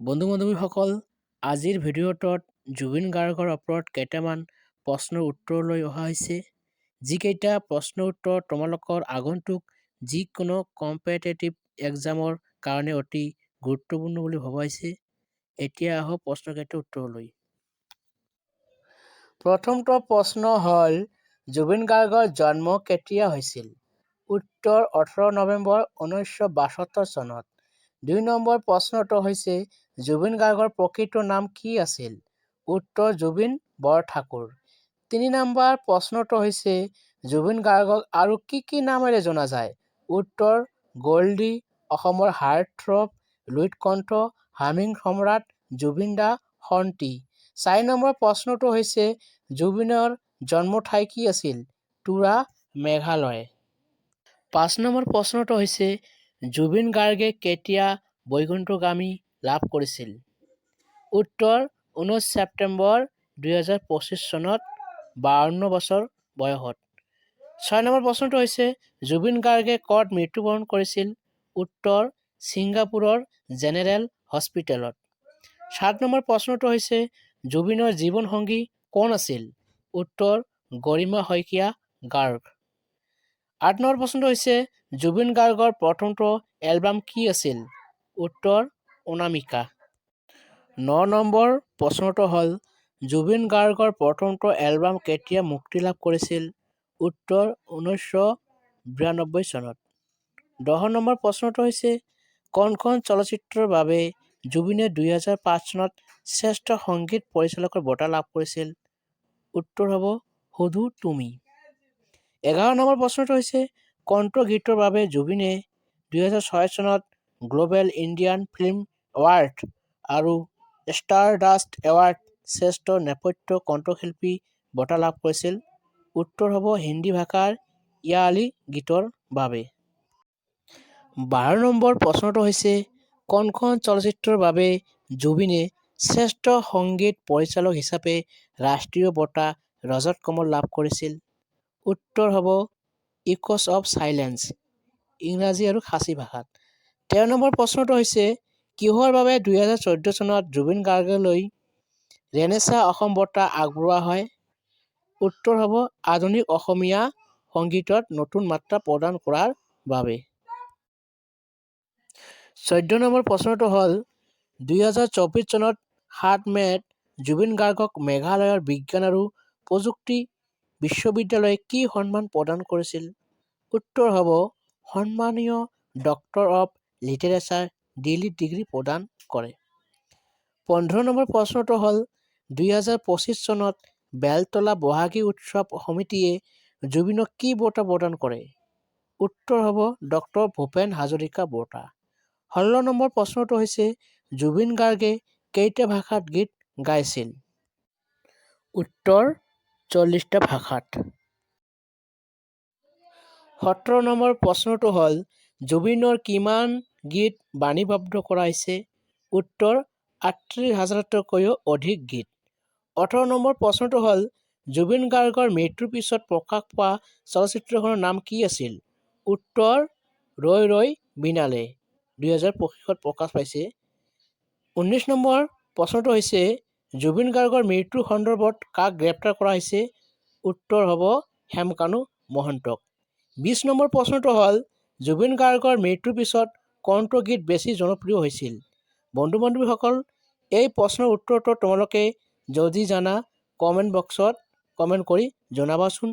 বন্ধু বান্ধৱীসকল, আজিৰ ভিডিঅ'টোত জুবিন গাৰ্গৰ ওপৰত কেইটামান প্ৰশ্নৰ উত্তৰ লৈ অহা হৈছে, যিকেইটা প্ৰশ্নৰ উত্তৰ তোমালোকৰ আগন্তুক যিকোনো কম্পিটিটিভ এক্সামৰ কাৰণে অতি গুৰুত্বপূৰ্ণ বুলি ভবা হৈছে। এতিয়া আহক প্ৰশ্নকেইটাৰ উত্তৰলৈ। প্ৰথমটো প্ৰশ্ন হ'ল, জুবিন গাৰ্গৰ জন্ম কেতিয়া হৈছিল? উত্তৰ 18 নৱেম্বৰ 1972 চনত। 2 নম্বৰ প্ৰশ্নটো হৈছে, জুবিন গাৰ্গৰ প্ৰকৃত নাম কি আছিল? উত্তৰ জুবিন বৰঠাকুৰ। 3 নম্বৰ প্ৰশ্নটো হৈছে, জুবিন গাৰ্গক আৰু কি কি নামেৰে জনা যায়? উত্তৰ গল্ডি, অসমৰ হাৰ্টথ্ৰব, লুইত কণ্ঠ, হামিং সম্ৰাট, জুবিন দা, সন্তি। 4 নম্বৰ প্ৰশ্নটো হৈছে, জুবিনৰ জন্ম ঠাই কি আছিল? তুৰা, মেঘালয়। 5 নম্বৰ প্ৰশ্নটো হৈছে, জুবিন গাৰ্গে কেতিয়া বৈকুণ্ঠগামী লাভ কৰিছিল? উত্তৰ 19 ছেপ্টেম্বৰ 2025 চনত 52 বছৰ বয়সত। 6 নম্বৰ প্ৰশ্নটো হৈছে, জুবিন গাৰ্গে ক'ত মৃত্যুবৰণ কৰিছিল? উত্তৰ ছিংগাপুৰৰ জেনেৰেল হস্পিটেলত। 7 নম্বৰ প্ৰশ্নটো হৈছে, জুবিনৰ জীৱনসংগী কোন আছিল? উত্তৰ গৰিমা শইকীয়া গাৰ্গ। 8 নম্বৰ প্ৰশ্নটো হৈছে, জুবিন গাৰ্গৰ প্ৰথমটো এলবাম কি আছিল? উত্তৰ অনামিকা। 9 নম্বৰ প্ৰশ্নটো হ'ল, জুবিন গাৰ্গৰ প্ৰথমটো এলবাম কেতিয়া মুক্তি লাভ কৰিছিল? উত্তৰ 1992 চনত। 10 নম্বৰ প্ৰশ্নটো হৈছে, কোনখন চলচ্চিত্ৰৰ বাবে জুবিনে 2005 চনত শ্ৰেষ্ঠ সংগীত পৰিচালকৰ বঁটা লাভ কৰিছিল? উত্তৰ হ'ব শুধু তুমি। 11 নম্বৰ প্ৰশ্নটো হৈছে, কোনটো গীতৰ বাবে জুবিনে 2006 চনত গ্ল'বেল ইণ্ডিয়ান ফিল্ম এৱাৰ্ড আৰু ষ্টাৰডাষ্ট এৱাৰ্ড শ্ৰেষ্ঠ নেপথ্য কণ্ঠশিল্পী বঁটা লাভ কৰিছিল? উত্তৰ হ'ব হিন্দী ভাষাৰ ইয়া আলী গীতৰ বাবে। 12 নম্বৰ প্ৰশ্নটো হৈছে, কোনখন চলচ্চিত্ৰৰ বাবে জুবিনে শ্ৰেষ্ঠ সংগীত পৰিচালক হিচাপে ৰাষ্ট্ৰীয় বঁটা ৰজত কমল লাভ কৰিছিল? উত্তৰ হ'ব ইকোছ অৱ চাইলেন্স, ইংৰাজী আৰু খাচী ভাষাত। 13 নম্বৰ প্ৰশ্নটো হৈছে, কিহৰ বাবে 2014 চনত জুবিন গাৰ্গলৈ ৰেনেছাঁ অসম বঁটা আগবঢ়োৱা হয়? উত্তৰ হ'ব আধুনিক অসমীয়া সংগীতত নতুন মাত্ৰা প্ৰদান কৰাৰ বাবে। 14 নম্বৰ প্ৰশ্নটো হ'ল, 2024 চনত 7 মে'ত জুবিন গাৰ্গক মেঘালয়ৰ বিজ্ঞান আৰু প্ৰযুক্তি বিশ্ববিদ্যালয়ে কি সন্মান প্ৰদান কৰিছিল? উত্তৰ হ'ব সন্মানীয় doctor of literature D Litt degree প্ৰদান কৰে। 15 নম্বৰ প্ৰশ্নটো হ'ল, 2025 চনত বেলতলা বহাগী উৎসৱ সমিতিয়ে জুবিনক কি বঁটা প্ৰদান কৰে? উত্তৰ হ'ব ডক্টৰ ভূপেন হাজৰিকা বঁটা। 16 নম্বৰ প্ৰশ্নটো হৈছে, জুবিন গাৰ্গে কেইটা ভাষাত গীত গাইছিল? উত্তৰ 40টা ভাষাত। 17 নম্বৰ প্ৰশ্নটো হ'ল, জুবিনৰ কিমান গীত বাণীবদ্ধ কৰা হৈছে? উত্তৰ 38 হাজাৰতকৈও অধিক গীত। 18 নম্বৰ প্ৰশ্নটো হ'ল, জুবিন গাৰ্গৰ মৃত্যুৰ পিছত প্ৰকাশ পোৱা চলচ্চিত্ৰখনৰ নাম কি আছিল? উত্তৰ ৰৈ ৰৈ বিনালে, 2025ত প্ৰকাশ পাইছে। 19 নম্বৰ প্ৰশ্নটো হৈছে, জুবিন গাৰ্গৰ মৃত্যুৰ সন্দৰ্ভত কাক গ্ৰেপ্তাৰ কৰা হৈছে? উত্তৰ হ'ব শ্যামকানু মহন্তক। 20 নম্বৰ প্ৰশ্নটো হ'ল, জুবিন গাৰ্গৰ মৃত্যুৰ পিছত কোনটো গীত বেছি জনপ্ৰিয় হৈছিল? বন্ধু বান্ধৱীসকল, এই প্ৰশ্নৰ উত্তৰটো তোমালোকে যদি জানা, কমেণ্ট বক্সত কমেণ্ট কৰি জনাবাচোন।